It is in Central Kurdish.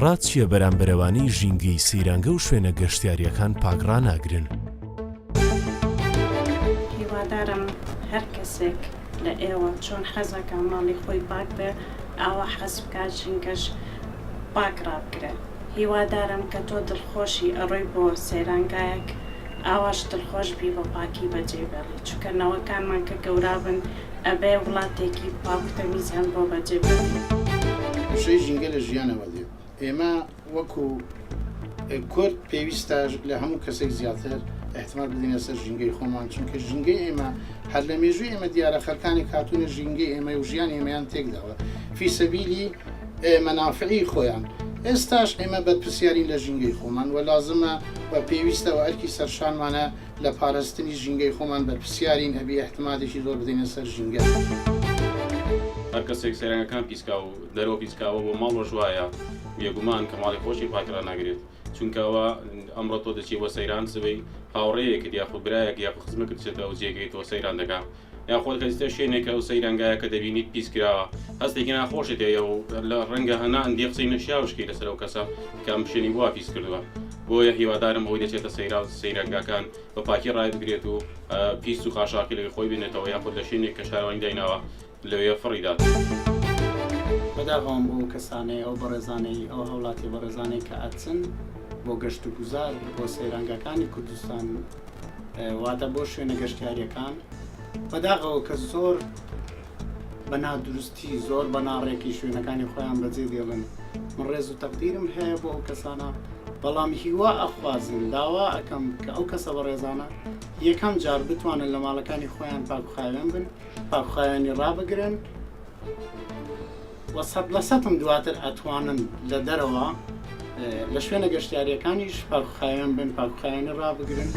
ڕات چییە بەرامبەرەوانەی ژینگەی سەیرانگە و شوێنە گەشتیارییەکان پاک ڕاناگرن؟ هیوادارم هەر کەسێک لە ئێوە چۆن حەزەکا ماڵی خۆی پاک بێ ئاوا حەز بکات ژینگەش پاک ڕابگرێ هیوادارم کە تۆ دڵخۆشی ئەڕۆی بۆ سەیرانگایەک ئاواش دڵخۆش بی بە پاکی بەجێی بێڵی چونکە نەوەکانمان کە گەورابن ئەبێ وڵاتێکی پاک و تەمیزیان بۆ بەجێ بێڵین. وشەی ژینگە لە ژیانەوە دێت. ئێمە وەکو کورد پێویستە لە هەموو کەسێک زیاتر ئیحتمال بدەینە سەر ژینگەی خۆمان، چونکە ژینگەی ئێمە هەر لە مێژووی ئێمە دیارە خەلکانێک هاتوونە ژینگەی ئێمە و ژیانی ئێمەیان تێکداوە فی سەبیلی مەنافعی خۆیان. ئێستاش ئێمە بەرپرسیارین لە ژینگەی خۆمان و لازمە و پێویستە و ئەرکی سەرشانمانە لە پارستنی ژینگەی خۆمان بەرپرسیارین ئەبی ئیحتمادێکی زۆر بدەینە سەر ژینگە. هەر کەسێک سەیرانگەکان پیسکا و دەرەوە پیسکاوە بۆ ماڵەوەش وایە بێگومان کە ماڵی خۆشی پاک ڕاناگرێت چونکە ئەوە ئەمڕۆ تۆ دەچی بۆ سەیران سبەی هاوڕێیەکت یاخود برایەک یاخود خزمەکت دەچێتە ئەو جێگەی تۆ سەیران دەکا یاخود کە دەچیتە شوێنێک کە ئەو سەیرانگایە کە دەبینیت پیس کراوە هەستێکی ناخۆشت هەیە و لە ڕەنگە هەنا ئەندێ قسەی نەشیاوش کەی لەسەر ئەو کەسە کە ئەم شوێنی وا پیس کردووە بۆیە هیوادارم ئەوەی دەچێتە سەیرا و سەیرانگاکان بە پاکی ڕایبگرێت و پیس و خاشاکی لەوێ خۆی بێنێتەوە یاخود لە شوێنێک کە شارەوانی دایناوە لەوێ فڕی دات. بەداخەوەم بۆ ئەو کەسانەی ئەو بەڕێزانەی ئەو هاوڵاتیە بەڕێزانەی کە ئەچن بۆ گەشت و گوزار بۆ سەیرانگاکانی کوردستان واتە بۆ شوێنە گەشتیاریەکان بەداخەوە کە زۆر بە نادروستی زۆر بە ناڕێکی شوێنەکانی خۆیان بەجێ دێڵن من ڕێز و تەقدیرم هەیە بۆ ئەو کەسانە بەڵام هیوا ئەخوازم داوا ئەکەم کە ئەو کەسە بەڕێزانە یەکەم جار بتوانن لە ماڵەکانی خۆیان پاکخاوێن بن پاکخاوێنی ڕابگرن و سەد لە سەتم دواتر ئەتوانن لە دەرەوە لە شوێنە گەشتیاریەکانیش پاکخاوێن بن پاکخاوێنی ڕابگرن.